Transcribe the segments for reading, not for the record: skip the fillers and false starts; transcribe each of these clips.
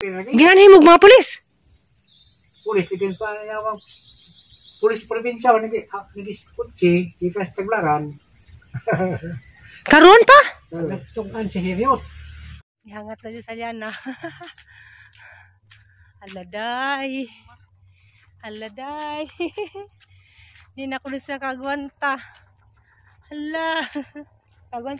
Gingan himog mga pulis. Pulis ikin pa yawang pulis probinsya nagi kutsi gikas Taglaran. Karon pa? Nagtungkan si Hiriot. Ihangat na sa Liana. Aladay. Aladay. Di na ko sa kagwanta. Hala. Kagwanta.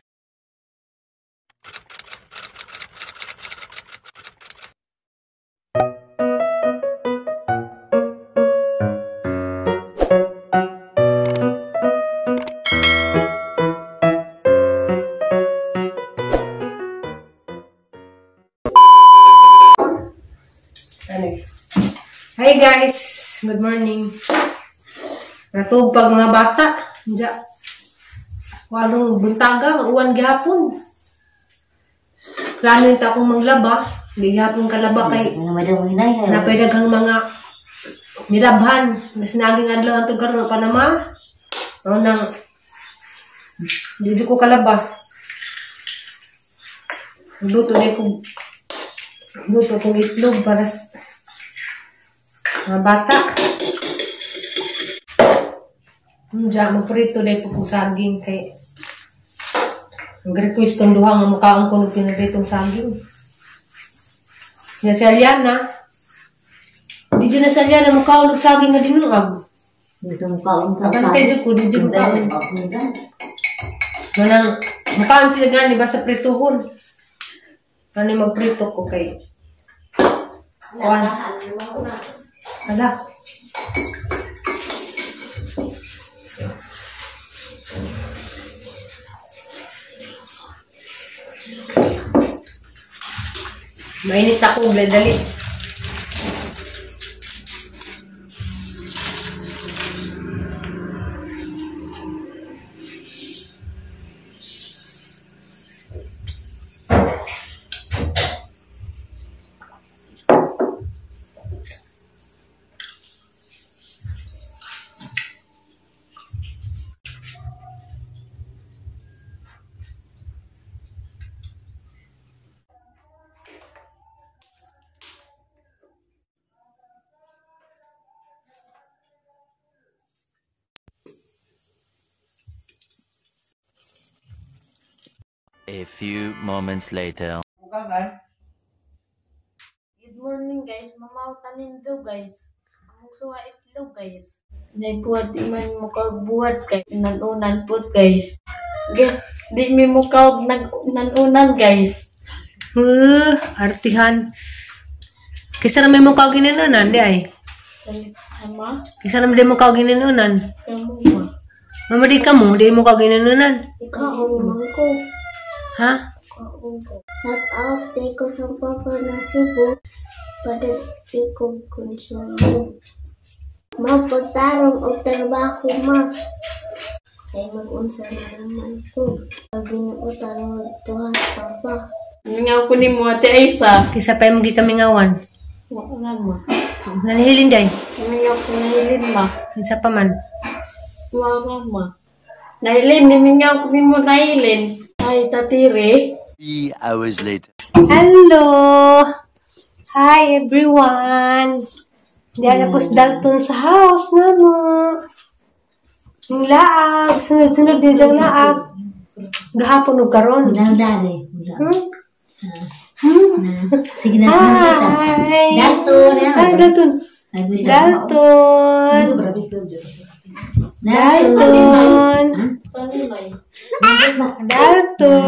Hi guys! Good morning. Natugpag mga bata. Diya. Walong buntaga, uwan gihapon. Plano yung akong maglaba. Hindi gihapon kalaba kay napay daghang mga nilabhan. Mas naging adlaw ang tugar ng Panama. O nang hindi ko kalaba. Luto na ko. Luto kong itlog para mga bata. Diya, magprito na po kong saging kay ang request tong duha nga mukhaon ko ng pinagritong saging. Diya si Aliana. Di dyan na si Aliana mukhaon ng saging nga dinungag. Abantay dyan ko, di dyan mukhaon. Manang, mukhaon sila gani basta prituhon. Ano yung magprito ko kay Juan. Ala. Mainit ako, dali. A few moments later. Good morning guys, mamaw tanin daw guys. Among suwa itlog guys. Nagbuhat di man mukha buhat guys. Nanunan po guys. Di mi mukha nanunan guys. Artihan. Kisa na may mukha ginanunan di ay. Ama? Kisa na may mukha ginanunan. Kamu ma. Mama di ka mo, di mukha ginanunan. Ikaw man ko. Ha? Not out, di ko sa papa na Cebu, padag ko konsumo. Mapagtarong og trabaho ma. Kay mag-unsa na naman ko. Sabi niya ko tarong tuha papa. Mingaw ko ni mo Ate Aisa. Kisa pa yung gikamingawan. Wala ma. Nanihilin day. Mingaw ko nahilin ma. Kinsa pa man. Wala ma. Nahilin, mingaw ko ni mo nahilin. Ay, tatiri. 3 hours later. Hello! Hi, everyone! Diyan ako sa Dalton sa house na mo. Yung laag. Sunod-sunod din diyang laag. Gahapon o karon. Sige na. Hi! Dalton! Hi, Dalton! Dalton! Dalton! Dalton!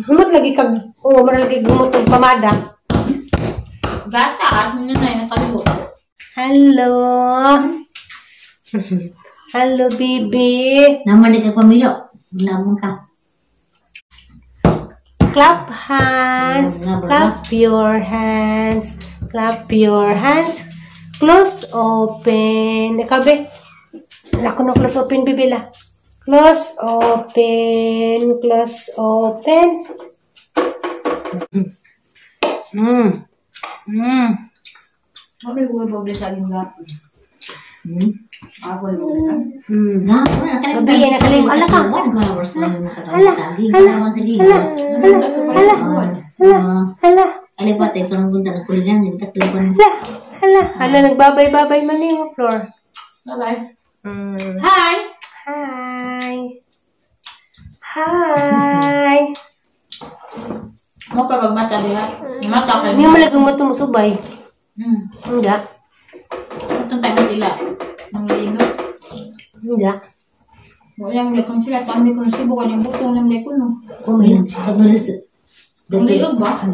Humot lagi kag, oh, mara lagi gumot og pamada. Gata, ano na yung nakalibo. Hello. Hello, baby. Naman di ka pamilyo. Lamang ka. Clap hands. Clap your hands. Clap your hands. Close open. Ikaw, be. Ako na close open, baby la. Close open. Close open. Ano yung mga sa aking gapon? Ako mo na. Gabi na kalim ala ka. Ala. Ala. Ala. Ala. Ala. Ala. Ala pa tayo parang punta ng kulinan, hindi taklipan. Ala. Ala. Ala nagbabay-babay man nimo, Flor. Bye-bye. Hi. Hi. Hi. Mo pa magmata diha. Mata kay. Hindi mo lagang matumusubay. Hindi. Itong tayo sila. Nang lino. Hindi. Mo yang lekon sila tami kon sibo kanyang butong ng lekon no. Kumain. Ang liog ba?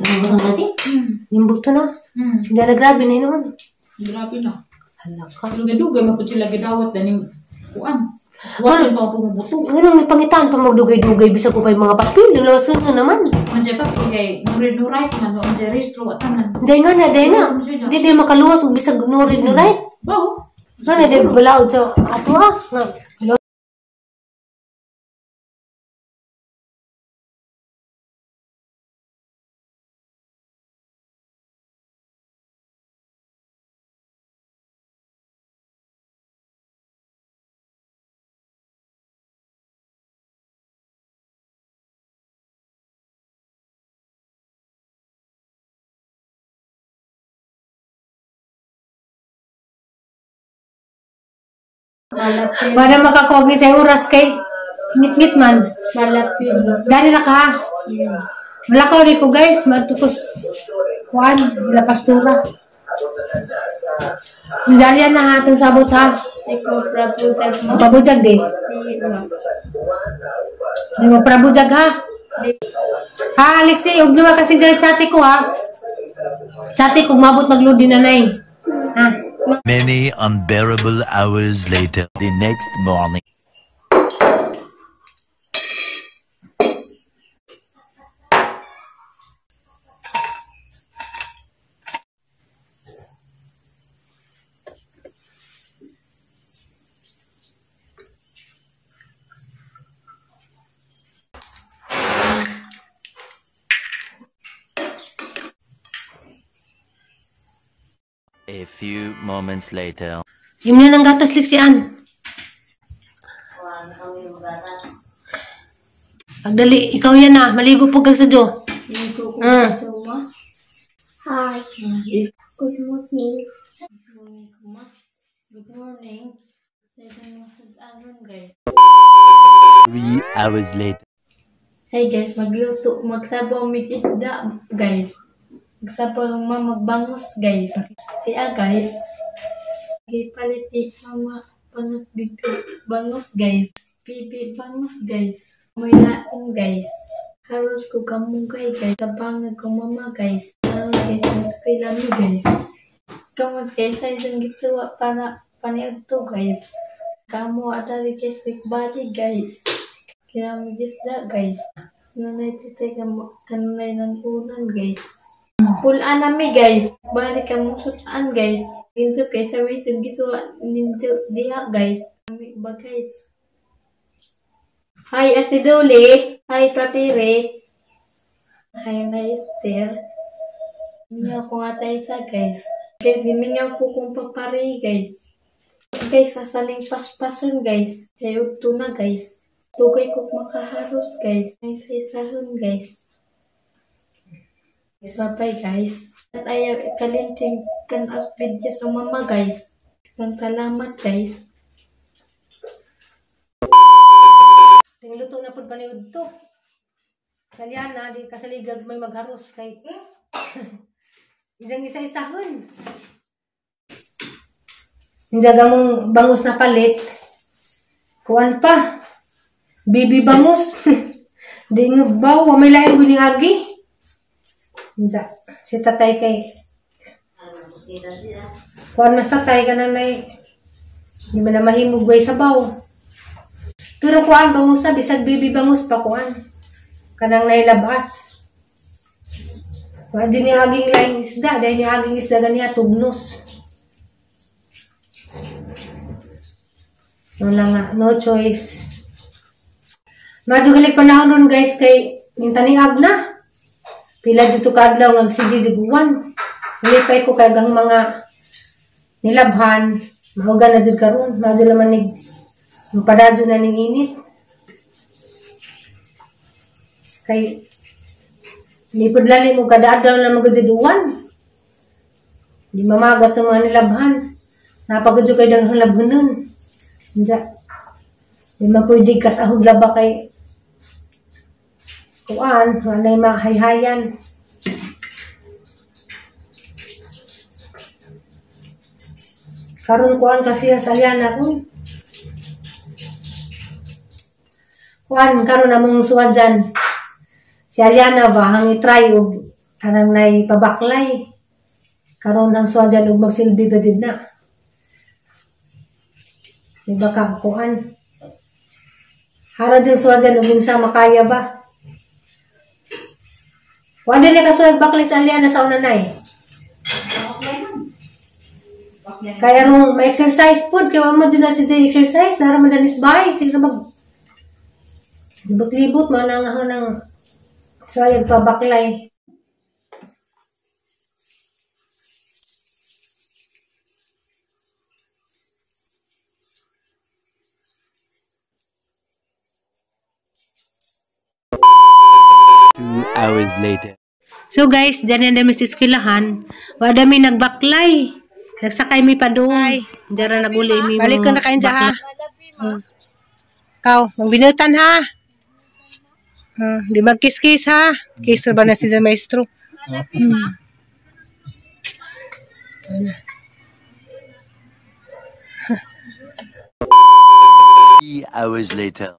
Yung buto na. Hindi na grabe na yun naman. Grabe na. Hala ka. Dugay-dugay man pud sila gidawat daning kuan. Wala pa po buto. Ano may pangitaan pa magdugay-dugay bisag ko pa yung mga papel. Lulason na naman. Andiyan pa kay nuray man no andiyan restro at tanan. Dahil nga na, dahil nga. Hindi tayo makaluwas og bisag nuray. Bao. Nga na, dahil balaod sa ato ah. Nga. Para makakuha ni sa oras kay ngit-ngit man. Malapit. Dali na ka. Malakaw rin ko guys. Matukos kuan, ila pastura. Jalian na ha, itong sabot ha. Ikaw prabujag mo. Prabujag di. Di mo prabujag ha. Ha, Alexi, huwag naman kasi dahil chati ko ha. Chati ko, mabot nagload din nanay. Ha? Many unbearable hours later, the next morning. A few moments later. Yun na ng gatas, Lixian. Pagdali, ikaw yan na. Maligo po ka sa Diyo. Hi. Good morning. Good morning. 3 hours later. Hey guys, magluto, magsabaw mig isda guys. Magsabaw ng mama, magbangos guys. Kaya guys, gipalit ni mama bangus bibi bangus guys. Bibi bangus guys. May laing guys. Haros ko kamungkay guys. Tabangag ko mama guys. Haros guys, mas ko'y lami guys. Kamot guys, ay itong gisuwa para paniudto guys. Kamu adali guys, bali guys. Kinamigisda guys. Kanunay titay kanunay ng unan guys. Pulaan nami guys. Balik ang musutan guys. Kinso kay sa wisog gisuwa ninyo diha guys. Kami ba guys? Hi Ate Jolie. Hi Tatire. Hi na Esther. Mingaw ko nga tayo sa guys. Guys, di mingaw ko kung papari guys. Guys, sasaling paspason guys. Kay ugto na guys. Tugay ko makaharos guys. Ay sa-isahon guys. Bye guys. At ayaw ikalinting tan-as video sa mama guys. Ang salamat guys. Tingluto na pud paniud to. Salyana di kasaligag may magharos kay isang isa-isahon. Injaga mong bangus na palit. Kuan pa. Bibi bangus. Di ngbaw, wa may lain gud ning agi. Inja, si tatay kay kuan mas tatay ka nanay. Di man na mahimog way sabaw. Pero kuan bangus sa bisag bibi bangus pa kuan. Kanang nailabas. Kuan din ni aging laing isda, dahil ni aging isda ganiya tugnos. Wala nga, no choice. Madugalik panahon ron guys kay mintaniag na. Pila dito kaadlaw nagsige jud uwan. Nalipay ko kay gang mga nilabhan. Mahugan na jud karon, mao jud naman nig mapadadyo na ning init. Kay di pud lalim og kada adlaw na magud jud uwan. Di mamagat ang mga nilabhan. Napagod jud kay daghang labhanon. Unsa? Di man pwede kasahog laba kay kuan, walay mahayhayan. Karon kuan kasi sa Aliana kun. Kuan karon among suwadyan. Si Aliana ba hang i-try og kanang nay pabaklay. Karon ang suwadyan og magsilbi ba jud na. Di ba ka kuan? Hara jud suwadyan og unsa makaya ba? Kuan din ka suwag baklay sa Aliana sa una nay. Kaya nung ma-exercise po, kaya mo dyan na si Jay exercise, nara man danis bahay, sila mag libot-libot, manang ng sayag pabaklay. Two hours later. So guys, dyan na dami sa eskwelahan, wala mi nagbaklay. Nagsakay mi pa doon. Diyan na naguli mi. Balik ka na kain dyan ha. Ikaw, magbinutan ha. Di magkiss-kiss ha. Kiss ba na si maestro? Ano? 3 hours later.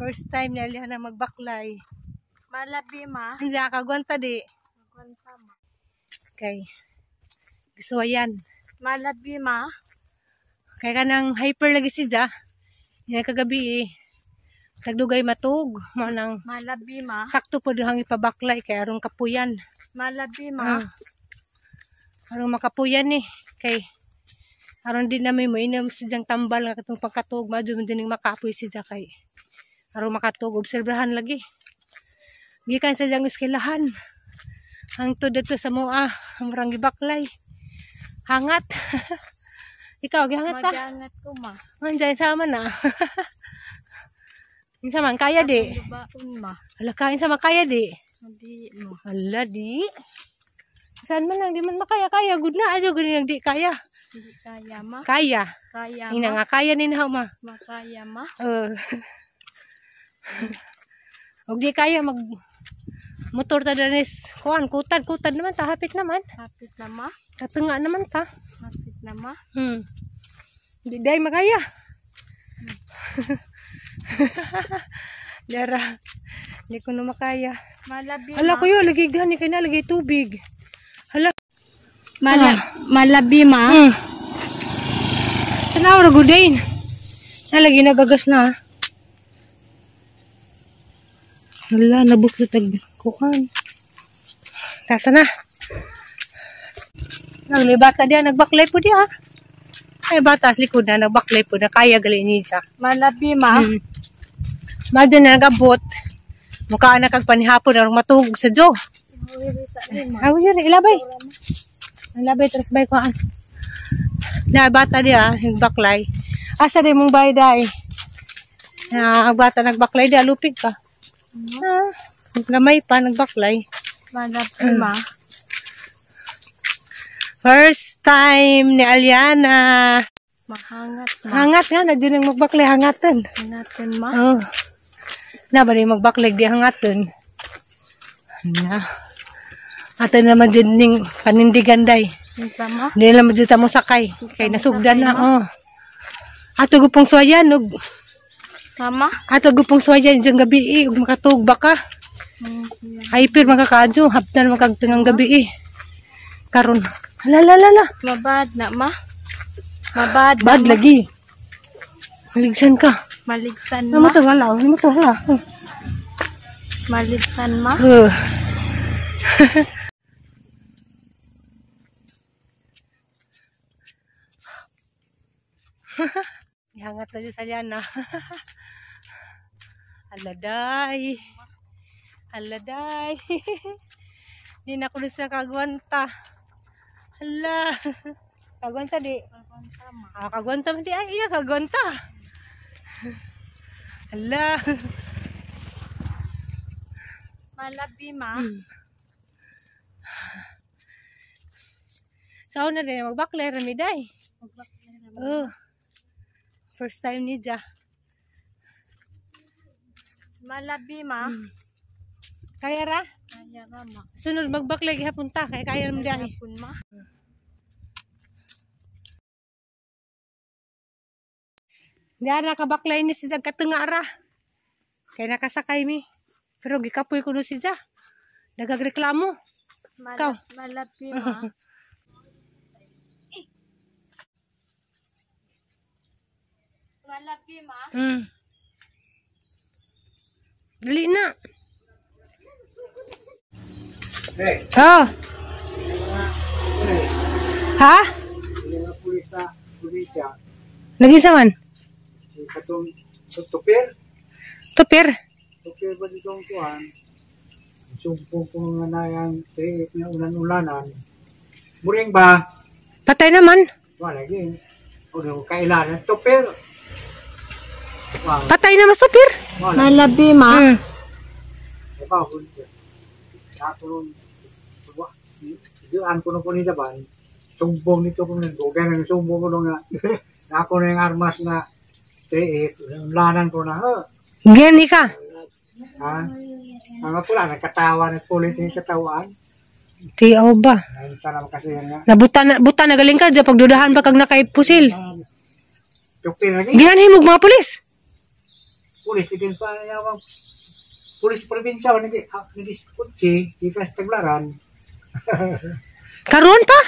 First time ni Aliana magbaklay. Malabi ma. Hindi kagwanta di. Magwanta ma. Okay. Gusto yan. Malabi ma. Kaya ka nang hyper lagi si Ja. Yan kagabi eh. Tagdugay matug. Manang malabi ma. Sakto po dihang ipabaklay kay arong kapuyan. Malabi ma. Arong makapuyan eh. Kay aron din namin mo inom si Jang tambal nga katong pagkatug. Madyo man din makapoy si Ja kay arong makatug. Obserbahan lagi. Gikan sa Jang eskwelahan. Hangtod dito sa mua. Ang marang gibaklay. Hangat. Ikaw, gihangat ka? Maghangat ko, ma. Andiyan, sama na. Insa man, kaya di? Baon, ma. Ala ka, insa man, kaya di? Di, ma. Ala, di. Saan man lang, di man makaya, kaya. Good na, adyo, ganyan di kaya. Di kaya, ma. Kaya. Kaya, ma. Ina nga, kaya ni na, ma. Makaya, ma. Og di kaya, mag motor ta danis. Kuan, kutad, kutad naman ta, hapit naman. Hapit na, ma. Katunga naman ta. Hapit na, ma. Di day makaya. Dara. Di ko na makaya. Malabi, Hala ma. kuya, lagi gani kay na lagi tubig. Hala. Malabi, ma. Tanaw ra gudain. Nalagi nagagas na. Hala, nabuklot ag kuan. Tata na. Nagli bata diya, nagbaklay po diya. Ay, bata sa likod na, nagbaklay po na. Kaya gali ni siya. Malabi, ma. Madyo na nagabot. Mukha na kag panihapon, arong matugog sa Diyo. Aw, yun, ilabay. Ilabay, tres bay kuan. Na, bata diya, nagbaklay. Asa di mong bay, day? Na, ang bata nagbaklay diya, lupig ka. Ah, gamay pa, nagbaklay. Malabi, ma. First time ni Aliana. Mahangat, ma. Hangat nga, na din ang magbaklay, hangatan. Hangatan, ma. Oh. Na, ba rin magbaklay, di hangatan. Na. Ato naman dyan ning panindigan, day. Hinta, ma. Hindi naman dyan tamo sakay. Kay nasugdan na, oh. Ato gupong suwayan, og. Mama? Ato gupong suwayan, dyan gabi, eh, og makatug baka. Hyper makakaadyo, haptan makagtungang gabi, eh. Karon. Hala, hala, hala. Mabad na, ma. Mabad na, Bad ma. lagi. Maligsan ka. Maligsan, Ano ma. mo to, hala? Ano mo to, hala? Maligsan, ma. Ihangat na siya sa Liana. Aladay. Aladay. Hindi na ko sa kagwanta. Hala. Kagwanta di. Ah, kagwanta man di. Ay, iya, kagwanta. Hala. Malabi ma. Sa una din, magbaklay rami day. Oh. First time ni Ja. Malabi ma. Kaya ra? Kaya ra ma. Sunod magbaklay gihapon ta kay kaya ra day. Hapon ma. Di ara kabaklay ni si Jag katunga ra. Kay nakasakay mi. Pero gikapoy ko no si Ja. Nagagreklamo. Ikaw. Malabi ma. Malabi ma. Dali na. Eh, Oh. pulis. Ha? Yung mga pulis sa probinsya. Lagi sa man? Si katong tupir. Tupir. Tupir ba ditong kuhan? Sumpong ko nga na yung tiit nga ulan-ulanan. Muring ba? Patay naman. Wala lagi. O kailangan tupir. Wow. Patay naman tupir. Wala. Malabi ma. Diba, ako nun, diyan ko nung kunin laban, sumbong nito ko nung, dugay na sumbong ko nung nga, ako na yung armas na 3-8, ulanan ko na, ha? Gani ka. Ha? Mga pula, nagkatawa, nagpulit yung katawan. Tiyaw ba? Ngayon sana kasi yan nga. Nabuta na, buta na galing ka dyan. Pagdudahan ba kag nakaipusil? Tukpin lagi. Gihan himog mga pulis. Pulis, itin pa yawang pulis probinsya, nagi, nag-kutsi, di ka sa Taglaran. Karon pa?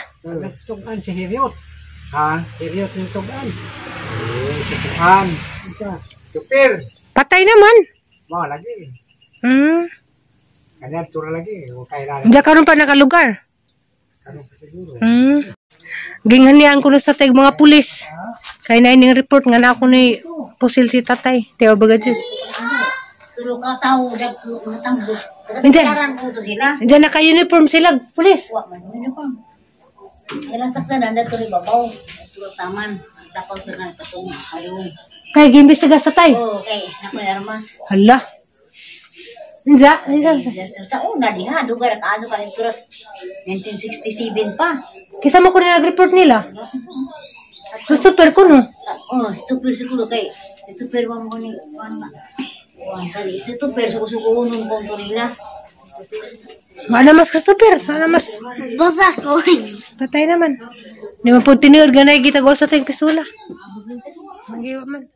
Tugan si Heriot. Ha? Heriot yung tugan. Eh, tugan. Tupir. Patay naman. Mga lagi. Kanya, tura lagi. O kailangan. Diyan karon pa nakalugar. Karon pa siguro. Ginghanian ko na sa tag mga pulis. Kay na ining report nga na ako ni pusil si tatay. Tiyaw ba gadyo? Pero ka tao dagko matambok. Hindi. Karan ko to sila. Diyan naka-uniform sila, pulis. Wa man uniform. Ilang saktan na dito rin babaw. Turo taman. Takaw sa kan katong ayo. Kay gimbestiga sa tatay. Oh, kay nako ni armas. Hala. Inja, inja. Sa una diha dugar kaado ka turas 1967 pa. Kisa mo ko na nag-report nila. Super ko no. Oh, stupid siguro kay stupid mo mo ni kuan ba. Kuan kali stupid suko-suko unong kong nila. Mana mas ka super, mana mas. Basa ko. Patay naman. Di man po tinuod ganay kita gawa sa tayong pisula. Magiwa man.